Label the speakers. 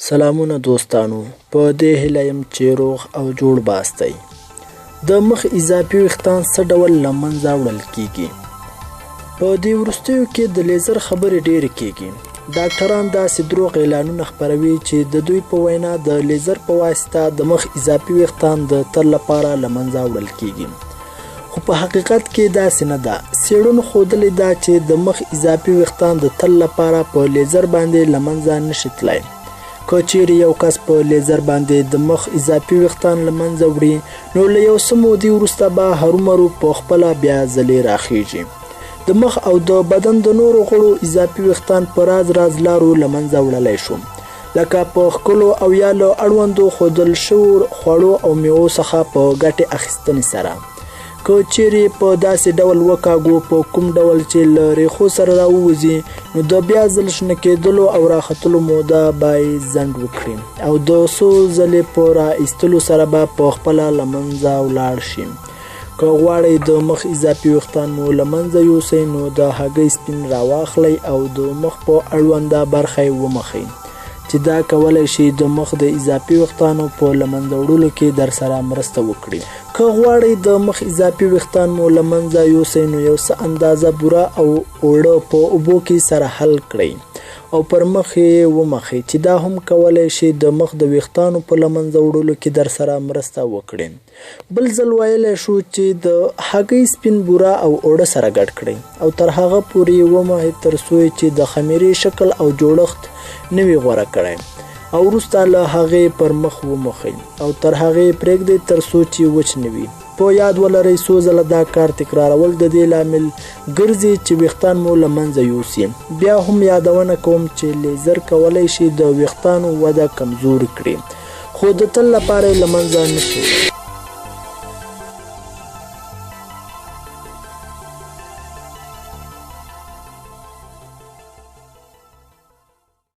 Speaker 1: سلامونه دوستانو په دې هیله یم چې روغ او جوړ باستئ. د مخ اضافي ویښتان څه ډول له منځه وړل کیږي؟ په دې وروستیو کې د لیزر خبرې ډېرې کیږي. ډاکټران داسې دروغ اعلانونه خپروي چې د دوی په وینا د لیزر په واسطه د مخ اضافي ویښتان د تل لپاره له منځه وړل کیږي، خو په حقیقت کې داسې نه ده. څېړنو ښودلې ده چې د مخ اضافي ویښتان د تل لپاره په لیزر باندې له منځه نشي تلای. که چیرې یو کس په لیزر باندې د مخ اضافي ویښتان له منځه وړي، نو له یو څه مودې وروسته به هرومرو په خپله بیا ځلې راخیږي. د مخ او د بدن د نورو غړو اضافي ویښتان په راز راز لارو له منځه وړلی شو، لکه په ښکلو او یا له اړوندو ښودل شوو خوړو او میوو څخه په ګټې اخیستنې سره. که چیرې په داسې ډول وکاږو په کوم ډول چې له ریښو سره راووځي، نو د بیا ځل شنه کېدلو او راختلو موده به یې ځنډ وکړي او د څو ځلې په را ایستلو سره به په خپله له منځه ولاړ شي. که غواړئ د مخ اضافي ویښتان مو له منځه یوسئ، نو د هګۍ سپین راواخلئ او د مخ په اړونده برخه یې ومښئ، چې دا کولی شي د مخ د اضافي ویښتانو په له منځه وړلو کې درسره مرسته وکړي. که غواړئ د مخ اضافي ویښتان مو له منځه یوسئ، نو یو څه اندازه بوره او اوړه په اوبو کې سره حل کړئ او پر مخ یې ومښئ، چې دا هم کولی شي د مخ د ویښتانو په له منځه وړلو کې درسره مرسته وکړي. بل ځل ویلی شو چې د هګۍ سپین بوره او اوړه سره ګډ کړئ او تر هغه پورې یې ومښئ تر څو یې چې د خمیرې شکل او جوړښت نه وي غوره کړی، او وروسته له هغې پر مخ ومښئ او تر هغې یې پرېږدئ تر څو چې وچ نه وي. په یاد ولرئ، څو ځله دا کار تکرارول د دې لامل ګرځي چې ویښتان مو له منځه یوسي. بیا هم یادونه کوم چې لیزر کولی شي د ویښتانو وده کمزورې کړي، خو د تل لپاره یې له منځه نشي وړلی.